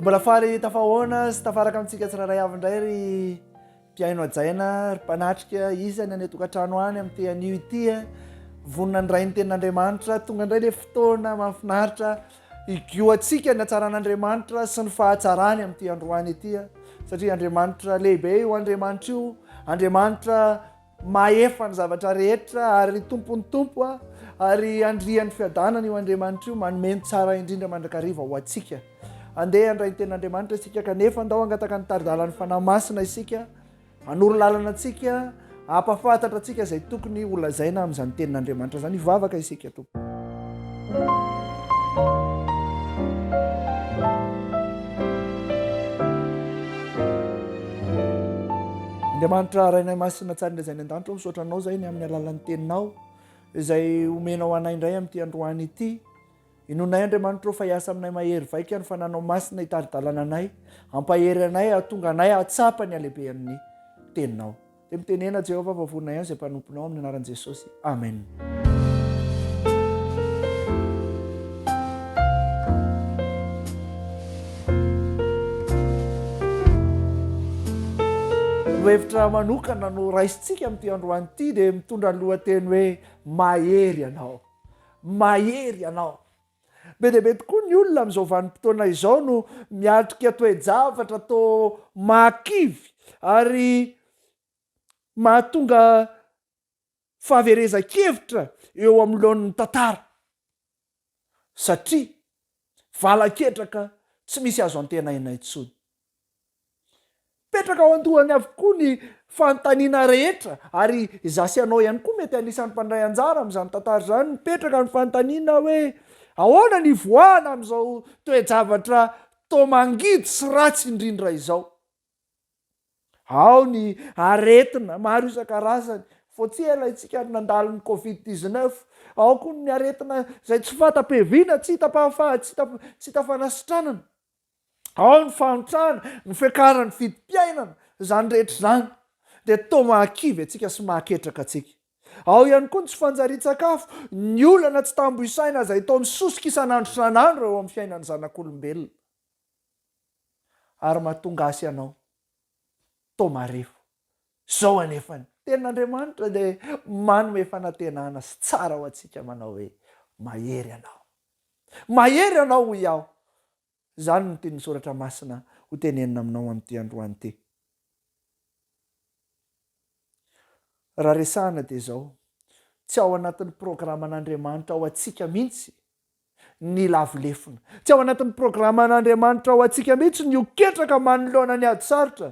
mbola faly tafahoana sy tafaraka amintsika tsirairay avy indray ry mpihaino hajaina, ry mpanatrika isany any an-tokantrano any amin'ity anio ity. Vonona handray ny tenin'Andriamanitra. Tonga indray ilay fotoana mahafinaritra higoantsika ny hatsaran'Andriamanitra sy ny fahatsarany amin'ity androany ity. Satria Andriamanitra lehibe io Andriamanitra io, Andriamanitra mahefa ny zavatra rehetra ary Tompon'ny Tompo ary Andrian'ny fiadanana io Andriamanitra io, manome ny tsara indrindra mandrakariva ho antsika. Andeha handray ny tenin'Andriamanitra isika kanefa andao hangataka ny tari-dalan'ny Fanahy Masina isika, hanoro lalana antsika, hampahafantatra antsika izay tokony holazaina amin'izany tenin'Andriamanitra izany. Hivavaka isika Tompo. Andriamanitra Rainay Masina tsara indrindra izay any an-danitra, misaotra Anao izay ny amin'ny alalan'ny teninao izay omenao anay indray amin'ity androany ity. Inoanay Andriamanitra ô fa hiasa aminay mahery vaika ny Fananao Masina hitari-dalana anay, hampahery anay, hahatonga anay hahatsapa ny halehibean'ny Teninao. Dia mitenena Jehovah fa vonona ihany izay mpanomponao amin'ny anaran'i Jesosy. Amen. Ny hevitra manokana no raisintsika amin'ity androany ity dia mitondra ny lohateny hoe Mahery ianao. Mahery ianao. Be dia be tokoa ny olona amin'izao vanim-potoana izao no miatrika toe-javatra toa mahakivy ary mahatonga fahaverezan-kevitra eo anoloan'ny tantara, satria valan-ketraka tsy misy azo antenaina intsony. Mipetraka ao an-dohany avokoa ny fanontaniana rehetra, ary izaho sy ianao ihany koa mety anisan'ny mpandray anjara amin'izany tantara izany, mipetraka ny fanontaniana hoe, ahoana ny hivoahana amin'izao toe-javatra toa mangidy sy ratsy indrindra izao? Ao ny aretina maro isan-karazany, vao tsy ela isika no nandalo ny covid 19, ao koa ny aretina izay tsy fanta-piaviana, tsy hita-pahafaha, tsy hita, tsy hita fanasitranana. Ao ny fahantrana, ny fiakaran'ny vidim-piainana, izany rehetra izany dia toa mahakivy antsika sy mahaketraka antsika. Ao ihany koa ny tsy fanjarian-tsakafo, ny olana tsy tambo isaina izay toa misosoka isan'andro isan'andro eo amin'ny fiainan'ny zanak'olombelona ary mahatonga ahy sy ianao toa marefo. Izao anefa ny Tenin'Andriamanitra dia manome fanantenana sy tsara ho antsika manao hoe, Mahery ianao. Mahery ianao hoy aho. Izany no tian'ny Soratra Masina ho tenenina aminao amin'ity androany ity. Raha resahana dia izao, tsy ao anatin'ny programan'Andriamanitra ho antsika mihitsy ny lavo lefona. Tsy ao anatin'ny programan'Andriamanitra ho antsika mihitsy ny ho ketraka manoloana ny ady sarotra,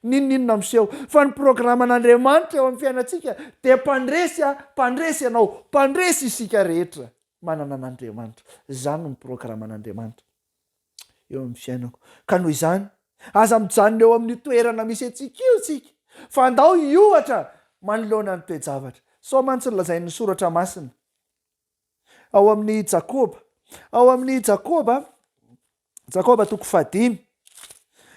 n'inon'inona miseho. Fa ny programan'Andriamanitra eo amin'ny fiainantsika dia mpandresy aho, mpandresy ianao, mpandresy isika rehetra. Manana an'Andriamanitra. Izany no programan'Andriamanitra eo amin'ny fiainako. Ka noho izany, aza mijanona eo amin'io toerana misy antsika io isika, fa andao hiohatra manoloana ny toe-javatra. Sao mantsy ny lazain'ny Soratra Masina ao amin'ny Jakoba, ao amin'ny Jakoba, Jakoba toko fahadimy,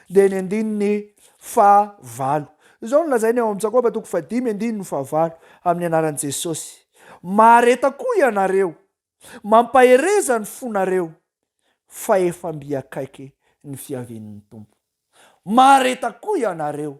dia ny andininy fahavalo. Izao no lazainy ao amin'ny Jakoba toko fahadimy andininy fahavalo, amin'ny anaran'i Jesosy. Mahareta koa ianareo, mampahereza ny fonareo, fa efa mby akaiky ny fiavian'ny Tompo. Mahareta koa ianareo,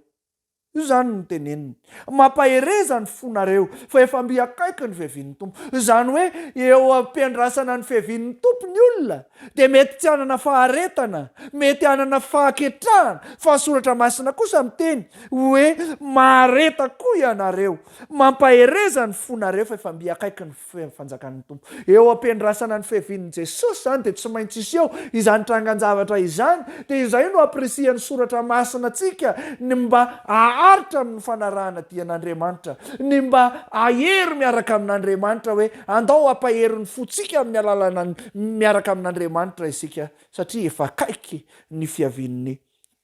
Io izany no teneniny. Mampahereza ny fonareo fa efa mby akaiky ny fiavian'ny Tompo. Izany hoe eo am-piandrasana ny fiavian'ny Tompo ny olona dia mety tsy hanana faharetana, mety hanana fahaketrahana, fa ny Soratra Masina kosa miteny hoe mahareta koa ianareo. Mampahereza ny fonareo fa efa mby akaiky ny fanjakan'ny Tompo. Eo am-piandrasana ny fiavian'i Jesosy izany dia tsy maintsy hiseho izany trangan-javatra izany, dia izay no ampirisihan'ny Soratra Masina antsika ny mba haharitra amin'ny fanarahana dia an'Andriamanitra, ny mba hahery miaraka amin'Andriamanitra hoe andao hampahery ny fontsika amin'ny alalana miaraka amin'Andriamanitra isika satria efa akaiky ny fiavian'ny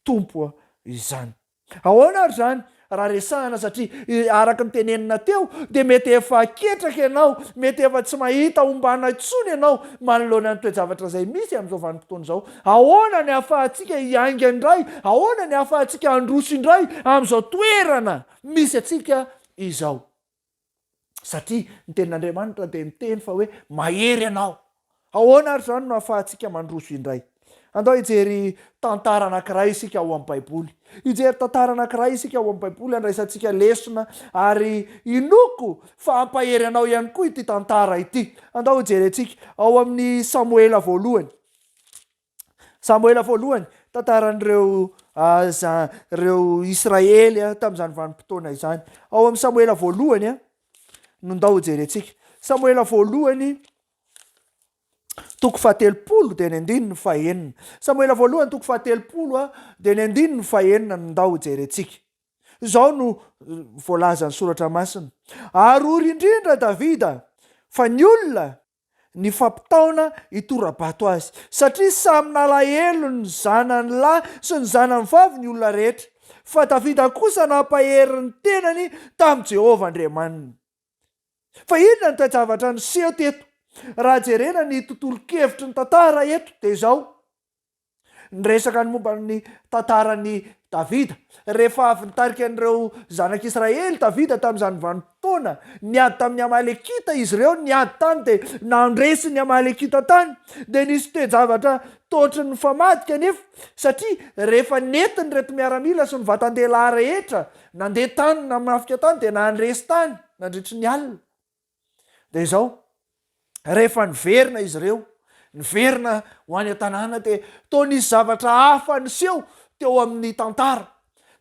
Tompo izany. Ahoana ary izany raha resahana satria araka ny tenenina teo dia mety efa ketraka ianao, mety efa tsy mahita ombana intsony ianao manoloana ny toe-javatra izay misy amin'izao vanim-potoana izao. Ahoana ny ahafahantsika hiainga indray? Ahoana ny ahafahantsika handroso indray amin'izao toerana misy antsika izao? Satria ny tenin'Andriamanitra dia miteny fa hoe mahery ianao. Ahoana ary izany no ahafahantsika mandroso indray? Andao hijery tantara anankiray isika ao amin'ny Baiboly. Hijery tantara anankiray isika ao amin'ny Baiboly handraisantsika lesona ary inoako fa hampahery anao ihany koa ity tantara ity. Andao hojerentsika ao amin'ny Samoela voalohany. Samoela voalohany, tantaran'ireo ireo Israely tamin'izany vanim-potoana izany. Ao amin'ny Samoela voalohany no ndao hojerentsika. Samoela voalohany toko fahatelopolo dia ny andininy fahenina. Samoela voalohany toko fahatelopolo dia ny andininy fahenina no ndao hojerentsika. Izao no voalazan'ny soratra masina. Ary ory indrindra Davida fa ny olona nifampitaona hitora-bato azy, satria samy nalahelo ny zanany lahy sy ny zanany vavy ny olona rehetra. Fa Davida kosa nampahery ny tenany tamin'i Jehovah Andriamaniny. Fa inona ny toe-javatra niseho teto? Raha jerena ny tontolon-kevitry ny tantara eto dia izao, Niresaka ny momba ny tantaran'i Davida. Rehefa avy nitarika an'ireo zanak'Israely Davida tamin'izany vanim-potoana, niady tamin'ny Amalekita izy ireo, niady tany dia nandresy ny Amalekita tany. Dia nisy toe-javatra toatry ny nifamadika anefa, satria rehefa nentin'ireto miaramila sy ny vatan-dehilahy rehetra nandeha tany namafika tany dia nandresy tany nandritry ny alina. Dia izao, rehefa niverina izy ireo, niverina ho any an-tanàna dia toa nisy zavatra hafa niseho teo amin'ny tantara.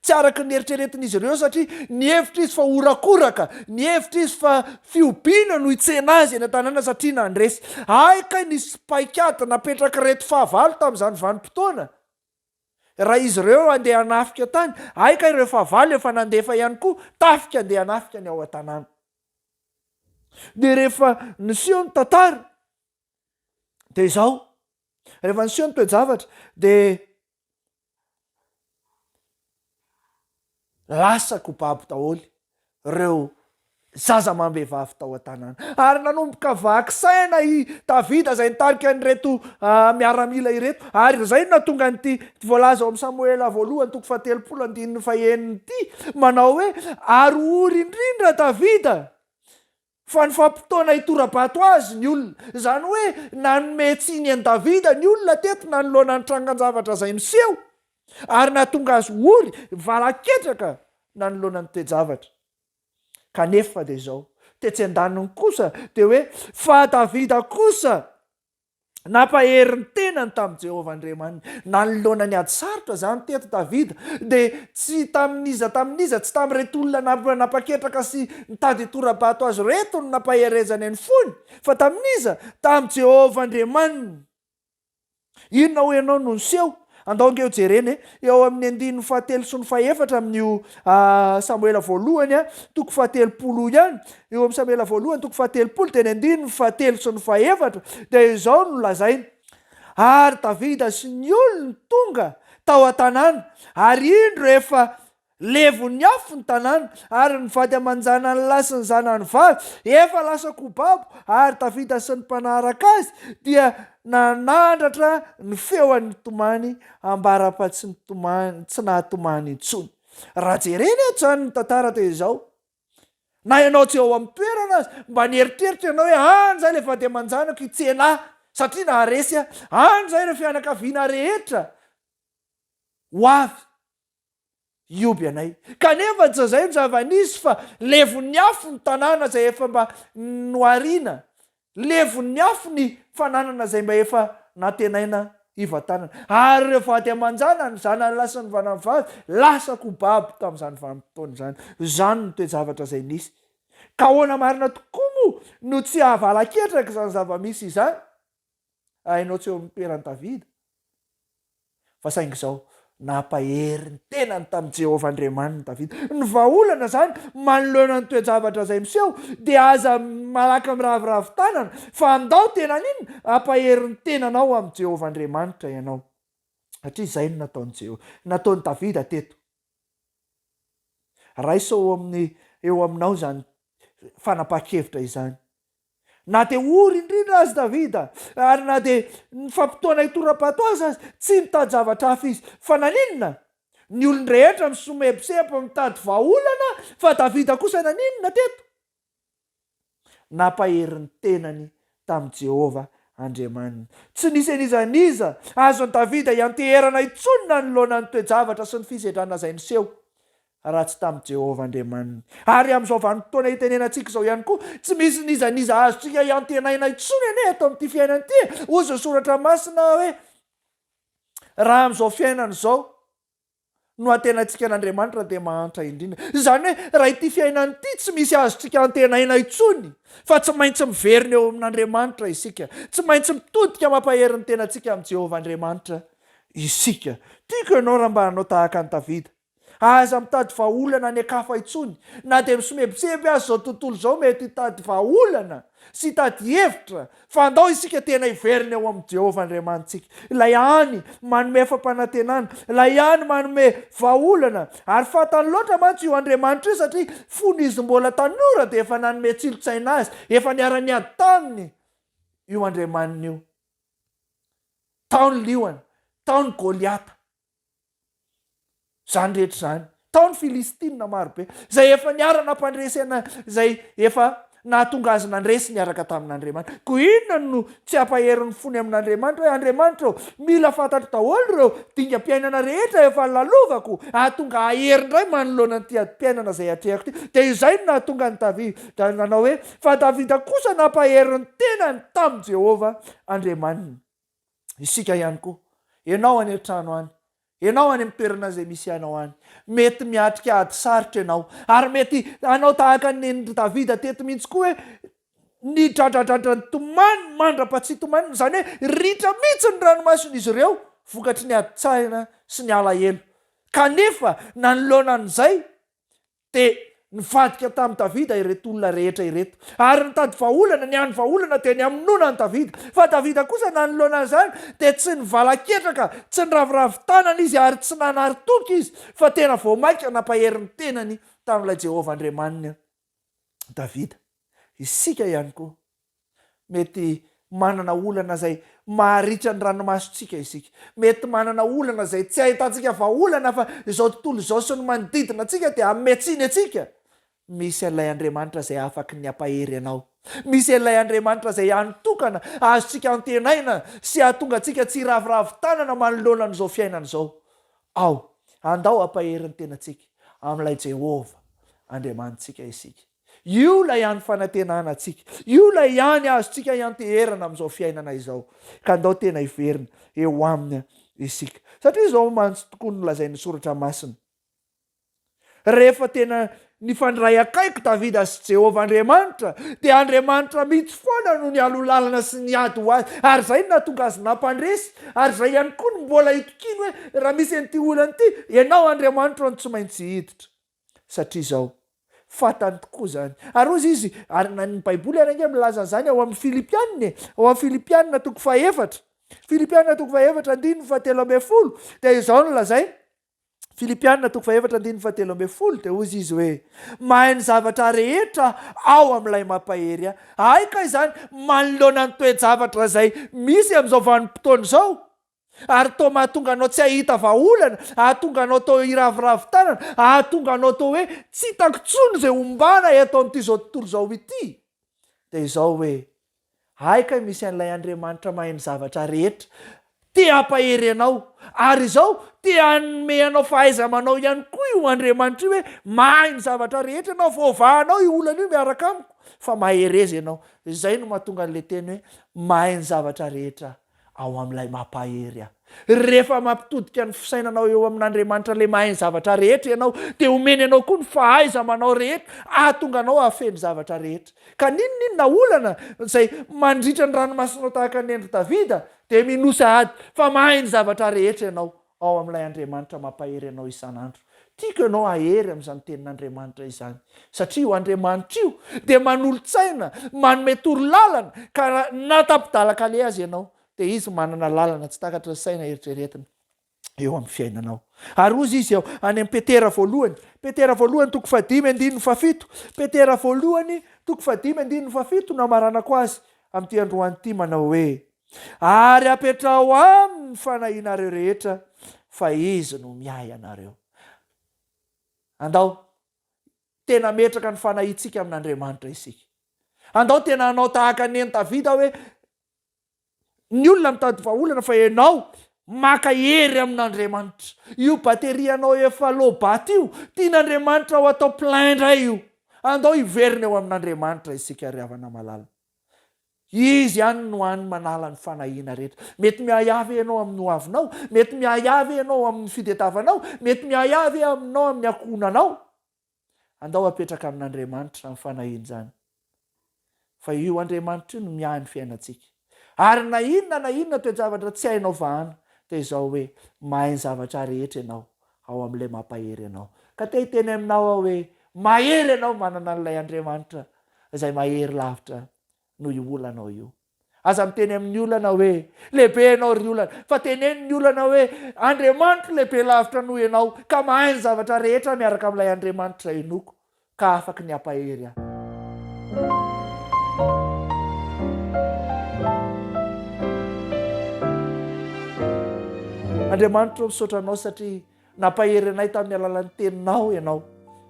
Tsy araka ny eritreretin'izy ireo satria nihevitra izy fa horakoraka, nihevitra izy fa fihobiana no hitsena azy eny an-tanàna satria nandresy. Hay kay nisy paikady napetrak'ireto fahavalo tamin'izany vanim-potoana. Raha izy ireo handeha hanafika tany, hay kay ireo fahavalo efa nandefa ihany koa tafika handeha hanafika ny ao an-tanàna. Dia rehefa niseho ny tantara dia izao, rehefa niseho ny toe-javatra dia lasa kobabo daholo ireo zaza amam-behivavy tao an-tanàna. Ary nanomboka vaky saina i Davida izay nitarika an'ireto miaramila ireto. Ary izay no nahatonga an'ity voalaza ao amin'ny Samoela voalohany toko fahatelopolo andininy fahenina ity, manao hoe, Ary ory indrindra Davida, fa nifampitaona hitora-bato azy ny olona. Izany hoe nanome tsiny an'i Davida ny olona teto nanoloana ny trangan-javatra izay niseho, ary nahatonga azy ory, valaketraka nanoloana ny toe-javatra. Kanefa dia izao, tetsy an-daniny kosa dia hoe, fa Davida kosa nampahery ny tenany tamin'i Jehovah Andriamaniny. Nanoloana ny ady sarotra izany teto Davida, dia tsy tamin'iza tamin'iza, tsy tamin'ireto olona nampaketraka sy nitady hitora-bato azy ireto no nampaherezany ny fony, fa tamin'iza? Tamin'i Jehovah Andriamaniny. Inona hoy ianao no niseho? Andao ange ho jerena e! Eo amin'ny andininy fahatelo sy ny fahefatra amin'io Samoela voalohany toko fahatelopolo io ihany, eo amin'ny Samoela voalohany toko fahatelopolo dia ny andininy fahatelo sy ny fahefatra dia izao no lazainy, Ary Davida sy ny olony tonga tao an-tanàna, ary indro efa Levon'ny afo ny tanàna, ary ny vady aman-janany lahy sy ny zanany vavy efa lasa-ko babo, ary Davida sy ny mpanaraka azy dia nanandratra ny feony nitomany ambara-pa tsy nitomany, tsy nahatomany intsony. Raha jerena eto izany ny tantara dia izao, na ianao tsy eo amin'ny toerana aza, mba nieritreritra ianao hoe any izay ilay vady aman-janako hitsena ahy satria naharesy ahy, any izay ireo fianakaviana rehetra ho avy hioby anay. Kanefa tsy izay no zava-nisy fa levon'ny afo ny tanàna izay efa mba nohariana, levon'ny afo ny fananana izay mba efa nantenaina hivantanana. Ary ireo vady aman-janany, zanany lahy sy ny vanany vavy, lasa-ko babo tamin'izany vanim-potoana izany. Izany no toe-javatra izay nisy. Ka ahoana marina tokoa moa no tsy hahavalaketraka izany zava-misy izany? Hainao tsy eo amin'ny toeran'i Davida. Fa saingy izao, nampahery ny tenany tamin'i Jehovah Andriamaniny Davida. Ny vahaolana izany, manoloana ny toe-javatra izay miseho, dia aza malaky miraviravy tanana, fa andao tena haninona? Hampahery ny tenanao amin'i Jehovah Andriamanitra ianao. Satria izay no nataon'i Jehovah, nataon'i Davida teto. Raiso eo amin'ny, eo aminao izany fanapahan-kevitra izany. Na dia ory indrindra aza Davida, ary na dia nifampitaona hitora-bato azy aza, tsy nitady zavatra hafa izy. Fa naninona? Ny olon-drehetra misomebiseby mitady vahaolana, fa Davida kosa naninona teto? Nampahery ny tenany tamin'i Jehovah. Andriamaniny. Tsy nisy an'iza n'iza azon'i Davida ianteherana intsony nanoloana ny toe-javatra sy ny fisedrana izay niseho, raha tsy tamin'i Jehovah Andriamaniny. Ary amin'izao vanim-potoana itenenantsika izao ihany koa, tsy misy n'iza n'iza azontsika iantenaina intsony anie eto amin'ity fiainana ity e! Hozy ny Soratra Masina hoe, Raha amin'izao fiainana izao, no antenaintsika an'Andriamanitra dia mahantra indrindra. Izany hoe raha ity fiainana ity tsy misy azontsika antenaina intsony fa tsy maintsy miverina eo amin'Andriamanitra isika. Tsy maintsy mitodika mampahery ny tenantsika amin'i Jehovah Andriamanitra isika. Tiako ianao raha mba hanao tahaka an'i Davida. Aza mitady vahaolana any an-kafa intsony. Na dia misomebiseby aza izao tontolo izao mety hitady vahaolana sy hitady hevitra Fa andao isika tena hiverina eo amin'i Jehovah Andriamanitsika, ilay hany manome fampanantenana, ilay hany manome vahaolana. Ary fantany loatra mantsy io Andriamanitra io, satria fony izy mbola tanora dia efa nanome tsilontsaina azy, efa niara-niady taminy io Andriamaniny io. Tao ny liona, tao ny Goliata. Izany rehetra izany. Tao ny Filistina marobe, izay efa niara-nampandresy ana, izay efa nahatonga azy nandresy niaraka tamin'Andriamanitra. Koa inona no tsy hampahery ny fony amin'Andriamanitra hoe, Andriamanitra ô, mila fantatro daholo ireo dingam-piainana rehetra efa lalovako, hahatonga ahy hery indray manoloana an'ity adim-piainana izay atrehako ity. Dia izay no nahatonga an'i Davida nanao hoe, Fa Davida kosa nampahery ny tenany tamin'i Jehovah Andriamaniny. Isika ihany koa. Ianao any an-trano any. Ianao any amin'ny toerana izay misy anao any. Mety miatrika ady sarotra ianao. Ary mety hanao tahaka ny nen'i Davida teto mihitsy koa hoe nidradradradra nitomany mandra-patsy tomaniny. Izany hoe ritra mihitsy ny ranomason'izy ireo vokatry ny adin-tsaina sy ny alahelo. Kanefa nanoloana an'izay Dia nivadika tamin'i Davida ireto olona rehetra ireto, ary nitady vahaolana, ny hany vahaolana dia ny hamonoana an'i Davida. Fa Davida kosa nanoloana an'izany dia tsy nivalaketraka, tsy niraviravy tanana izy ary tsy nanary toky izy, fa tena vao mainka nampahery ny tenany tamin'ilay Jehovah Andriamaniny Davida. Isika ihany koa Mety manana olana izay maharitra ny ranomasontsika isika. Mety manana olana izay tsy ahitantsika vahaolana fa izao tontolo izao sy ny manodidina antsika dia hanome tsiny antsika. Misy an'ilay Andriamanitra izay afaky ny hampahery anao. Misy an'ilay Andriamanitra izay hany tokana azontsika antenaina sy hahatonga antsika tsy hiraviravy tanana manoloana an'izao fiainana izao. Ao, andao hampahery ny tenantsika amin'ilay Jehovah Andriamanitsika isika. Io ilay hany fanantenana antsika. Io ilay hany azontsika ianteherana amin'izao fiainana izao. Ka ndao tena hiverina eo aminy isika. Satria izao mantsy tokoa no lazain'ny Soratra Masina, Rehefa tena nifandray akaiky Davida sy Jehovah Andriamanitra, dia Andriamanitra mihitsy foana no nialoha lalana sy niady ho azy. Ary izay no nahatonga azy nampandresy. Ary izay ihany koa no mbola itokiany hoe, raha misy an'ity olana ity, Ianao Andriamanitro no tsy maintsy hiditra. Satria izao, fantany tokoa izany. Ary hozy izy, ary na ny Baiboly ary ange milaza an'izany ao amin'ny Filipiana e, ao amin'ny Filipiana toko fahefatra, Filipiana toko fahefatra andininy fahatelo ambin'ny folo, dia izao no lazainy, Filipiana toko fahefatra andininy fahatelo ambin'ny folo, dia hozy izy hoe, mahay ny zavatra rehetra ao amin'ilay mampahery ahy. Hay kay izany, manoloana ny toe-javatra izay misy amin'izao vanim-potoana izao, Ary toa mahatonga anao tsy hahita vahaolana, hahatonga anao toa hiraviravy tanana, hahatonga anao toa hoe tsy hitako intsony izay hombana eto amin'ity izao tontolo izao ity. Dia izao hoe, hay kay misy an'ilay Andriamanitra mahay ny zavatra rehetra, te hampahery anao. Ary izao, te hanome anao fahaiza-manao ihany koa io Andriamanitra io hoe mahay ny zavatra rehetra ianao, voavahanao io olana io miaraka amiko, fa mahereza ianao. Izay no mahatonga an'ilay teny hoe mahay ny zavatra rehetra ao amin'ilay mampahery ahy. Rehefa mampitodika ny fisainanao eo amin'Andriamanitra ilay mahay ny zavatra rehetra ianao, dia omeny anao koa ny fahaiza-manao rehetra hahatonga anao hahafehy ny zavatra rehetra. Ka n'inon'inona olana izay mandritra ny ranomasinao tahaka an'i Henry Davida, dia minoa sahady fa mahay ny zavatra rehetra ianao ao amin'ilay Andriamanitra mampahery anao isan'andro. Tiako ianao hahery amin'izany tenin'Andriamanitra izany, satria io Andriamanitra io dia manolo-tsaina, manome toro-lalana, ka na tapi-dalan-kaleha aza ianao, dia Izy manana lalana tsy takatry ny saina eritreretina eo amin'ny fiainanao. Ary hozy Izy ao any amin'i Petera voalohany, Petera voalohany toko fahadimy andininy fahafito, Petera voalohany toko fahadimy andininy fahafito no hamaranako azy amin'ity androany ity manao hoe, Ary apetraho aminy ny fanahianareo rehetra, fa Izy no miahy anareo. Andao tena hametraka ny fanahiantsika amin'Andriamanitra isika. Andao tena hanao tahaka an'i Neny Davida hoe, Ny olona mitady vahaolana fa ianao maka hery amin'Andriamanitra. Io batterie anao efa low bat io, tian'Andriamanitra ho atao plein indray io. Andao hiverina eo amin'Andriamanitra isika ry havana malala. Izy ihany no hany manala ny fanahiana rehetra. Mety miahiahy ve ianao amin'ny hoavinao? Mety miahiahy ve ianao amin'ny fitediavanao? Mety miahiahy ve aminao amin'ny ankohonanao? Andao apetraka amin'Andriamanitra izany fanahiana izany. Fa io Andriamanitra io no miahy ny fiainantsika. Ary na inona na inona toe-javatra tsy hainao vahana, dia izao hoe, mahay ny zavatra rehetra ianao ao amin'ilay mampahery anao. Ka te hiteny aminao aho hoe, mahery ianao manana an'ilay Andriamanitra izay mahery lavitra noho io olanao io. Aza miteny amin'ny olana hoe, Lehibe ianao ry olana, fa teneno ny olana hoe, Andriamanitro lehibe lavitra noho ianao, ka mahay ny zavatra rehetra miaraka amin'ilay Andriamanitra inoako, ka afaky ny hampahery ahy. Andriamanitra ô, misaotra Anao satria Nampahery anay tamin'ny alalan'ny teninao ianao,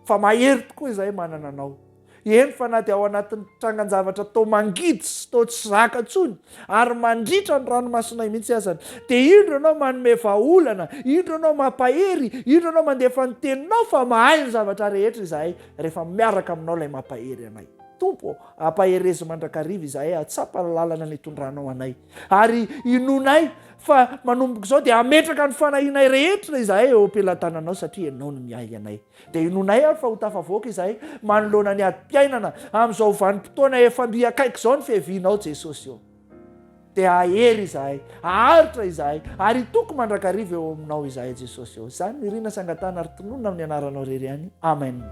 fa mahery tokoa izahay manana anao. Eny fa na dia ao anatin'ny trangan-javatra toa mangidy sy toa tsy zaka intsony ary mandritra ny ranomasonay mihitsy azany, dia indro ianao manome vahaolana, indro ianao mampahery, indro ianao mandefa ny teninao fa mahay ny zavatra rehetra izahay rehefa miaraka aminao ilay mampahery anay. Tompo ô, ampaherezo mandrakariva izahay hahatsapa ny lalana nitondranao anay. Ary inoanay fa manomboka izao dia hametraka ny fanahianay rehetra izahay eo am-pelatananao satria Ianao no miahy anay. Dia inoanay ary fa ho tafavoaka izahay manoloana ny adim-piainana amin'izao vanim-potoana efa mby akaiky izao ny fiavianao Jesosy ô. Dia hahery izahay, haharitra izahay ary hitoky mandrakariva eo aminao izahay Jesosy ô. Izany no irina sy angatahana ary tononina amin'ny anaranao irery ihany. Amen.